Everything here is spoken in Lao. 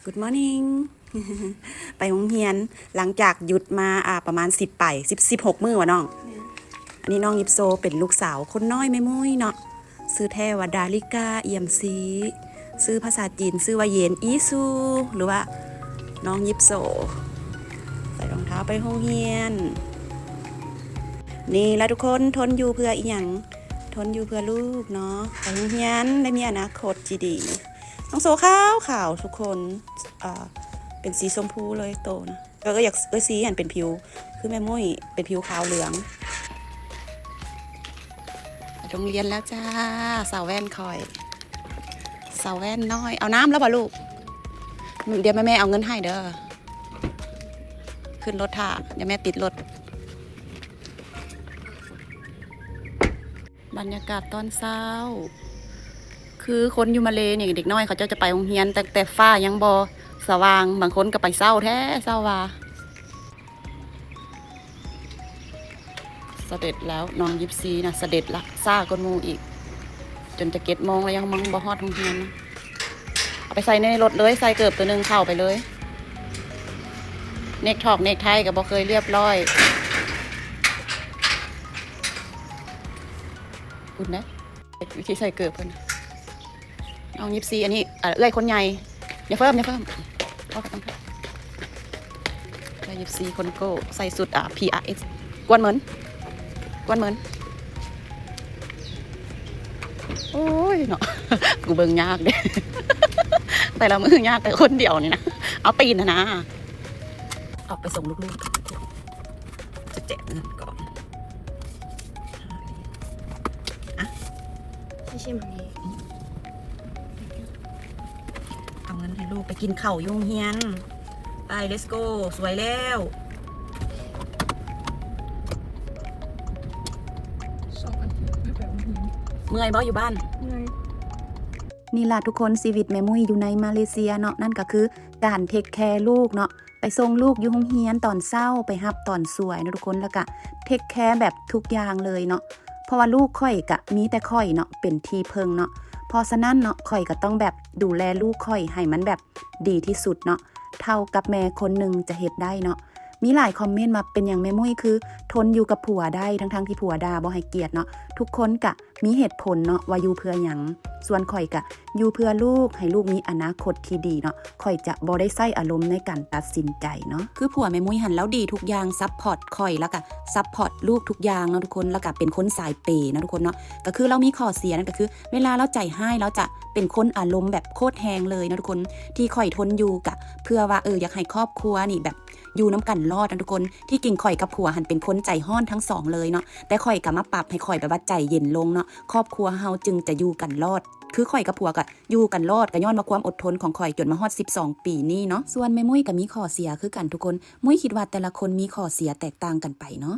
Good morning ໄປໂຮງຮຽນ ຫຼັງຈາກຢຸດມາ ອ່າ ປະມານສິບປາຍ ສິບ ສິບຫົກມື້ຫວານ້ອງ? ແມ່ນ. ອັນນີ້ນ້ອງຢິບໂຊ ເປັນລູກສາວຄົນນ້ອຍແມ່ມຸ້ຍເນາະ ຊື່ແທ້ວ່າ ດາລິກາ ອຽມຊີ ຊື່ພາສາຈີນຊື່ວ່າ ເຢນອີຊູ ຫຼືວ່ານ້ອງຢິບໂຊ ໃສ່ລອງເທົ້າໄປໂຮງຮຽນ. ນີ້ລະທຸກຄົນ ທົນຢູ່ເພື່ອອີ່ຫຍັງ? ທົນຢູ່ເພື່ອລູກເນາະ ໄປໂຮງຮຽນໄດ້ມີອະນາຄົດທີ່ດີ. ນ້ອງໂຊຂາວໆ ທຸກຄົນ ເປັນສີຊົມພູເລີຍໂຕນະ. ເອີ ເອື້ອຍຢາກ ເອື້ອຍຊີຫັ້ນເປັນຜິວຄືແມ່ມຸ້ຍ ເປັນຜິວຂາວເຫຼືອງ. ໂຮງຮຽນແລ້ວຈ້າ ສາວແວ່ນຂ້ອຍ ສາວແວ່ນນ້ອຍ. ເອົານ້ຳແລ້ວບໍ່ລູກ? ດຽວແມ່ ແມ່ເອົາເງິນໃຫ້ເດີ. ຂຶ້ນລົດຖ້າ ດຽວແມ່ຕິດລົດ. ບັນຍາກາດຕອນເຊົ້າ ຄືຄົນຢູ່ມາເລນີ້ ເດັກນ້ອຍເຂົາເຈົ້າຈະໄປໂຮງຮຽນຕັ້ງແຕ່ຟ້າຍັງບໍ່ສະຫວ່າງ ບາງຄົນກໍໄປເຊົ້າແທ້ ເຊົ້າວ່າ. ສະເດັດແລ້ວ ນ້ອງຢິບຊີນະ ສະເດັດລະ ຊ້າກວ່າໝູ່ອີກ ຈົນຈະເຈັດໂມງແລ້ວ ຍັງບໍ່ຮອດໂຮງຮຽນ. ເອົາໄປໃສ່ໃນລົດເລີຍ ໃສ່ເກີບໂຕໜຶ່ງເຂົ້າໄປເລີຍ. ເນັກຖອກເນັກໄທກໍບໍ່ເຄີຍລຽບຮ້ອຍ. ພຸ້ນເດ້ ວິທີໃສ່ເກີບເພິ່ນ. ນ້ອງຍິບຊີ ອັນນີ້ ເອີ ເອື້ອຍຄົນໃຫຍ່. ຢ່າເຟີ້ມ ຢ່າເຟີ້ມ ເອົາໄປຕ້ອງ ເອື້ອຍຍິບຊີຄົນໂກ້ ໃສ່ຊຸດ ອ່າ ພີອາເອັສ ກວນເໝິນ ກວນເໝິນ. ໂອ້ຍເນາະ ກູເບິ່ງຍາກເດ້ ແຕ່ລະມື້ຍາກແຕ່ຄົນດຽວນີ້ນະ ເອົາຕີນຫັ້ນນາ. ອອກໄປສົ່ງລູກໆ ຈະແຈກເງິນກ່ອນ. ອ່ະ ໃຫ້ຊິມອັນນີ້ ອືມ ເອົາເງິນໃຫ້ລູກໄປກິນເຂົ້າຢູ່ໂຮງຮຽນ. ໄປ ເລັດໂກ ສວຍແລ້ວ. ສອງອາທິດ ໄປໂຮງຮຽນ ເມື່ອຍບໍ່ຢູ່ບ້ານ? ເມື່ອຍ. ນີ້ລະທຸກຄົນ ຊີວິດແມ່ມຸ້ຍຢູ່ໃນມາເລເຊຍເນາະ ນັ້ນກໍຄືການເທັກແຄລູກເນາະ. ໄປສົ່ງລູກຢູ່ໂຮງຮຽນຕອນເຊົ້າ ໄປຮັບຕອນສວຍເນາະທຸກຄົນ ແລ້ວກະເທັກແຄແບບທຸກຢ່າງເລີຍເນາະ ເພາະວ່າລູກຂ້ອຍກະມີແຕ່ຂ້ອຍເນາະ ເປັນທີ່ເພິ່ງເນາະ. ເພາະສະນັ້ນເນາະ ຂ້ອຍກະຕ້ອງແບບດູແລລູກຂ້ອຍໃຫ້ມັນແບບດີທີ່ສຸດເນາະ ເທົ່າກັບແມ່ຄົນໜຶ່ງຈະເຮັດໄດ້ເນາະ. ມີຫຼາຍຄອມເມັນວ່າ ເປັນຫຍັງແມ່ມຸ້ຍຄືທົນຢູ່ກັບຜົວໄດ້ ທັງໆທີ່ຜົວດ່າບໍ່ໃຫ້ກຽດເນາະ. ທຸກຄົນກະ ມີເຫດຜົນເນາະວ່າຢູ່ເພື່ອຫຍັງ. ສ່ວນຂ້ອຍກະຢູ່ເພື່ອລູກ ໃຫ້ລູກມີອະນາຄົດທີ່ດີເນາະ. ຂ້ອຍຈະບໍ່ໄດ້ໃຊ້ອາລົມໃນການຕັດສິນໃຈເນາະ. ຄືຜົວແມ່ມຸ້ຍຫັ້ນ ລາວດີທຸກຢ່າງ ຊັບພອດຂ້ອຍ ແລ້ວກະຊັບພອດລູກທຸກຢ່າງເນາະທຸກຄົນ ແລ້ວກະເປັນຄົນສາຍເປເນາະທຸກຄົນເນາະ. ກໍຄືລາວມີຂໍ້ເສຍ ນັ້ນກໍຄືເວລາລາວໃຈຮ້າຍ ລາວຈະເປັນຄົນອາລົມແບບໂຄດແຮງເລີຍເນາະທຸກຄົນ. ທີ່ຂ້ອຍທົນຢູ່ກະເພື່ອວ່າ ເອີ ຢາກໃຫ້ຄອບຄົວນີ້ແບບ ຢູ່ນຳກັນລອດນະທຸກຄົນ. ທີ່ຈິງຂ້ອຍກັບຜົວຫັ້ນເປັນຄົນໃຈຮ້ອນທັງສອງເລີຍເນາະ ແຕ່ຂ້ອຍກະມາປັບໃຫ້ຂ້ອຍແບບວ່າໃຈເຢັນລົງເນາະ ຄອບຄົວເຮົາຈຶ່ງຈະຢູ່ກັນລອດ. ຄືຂ້ອຍກັບຜົວກະຢູ່ກັນລອດ ກະຍ້ອນວ່າຄວາມອົດທົນຂອງຂ້ອຍຈົນມາຮອດສິບສອງປີນີ້ເນາະ. ສ່ວນແມ່ມຸ້ຍກະມີຂໍ້ເສຍຄືກັນທຸກຄົນ. ມຸ້ຍຄິດວ່າແຕ່ລະຄົນມີຂໍ້ເສຍແຕກຕ່າງກັນໄປເນາະ.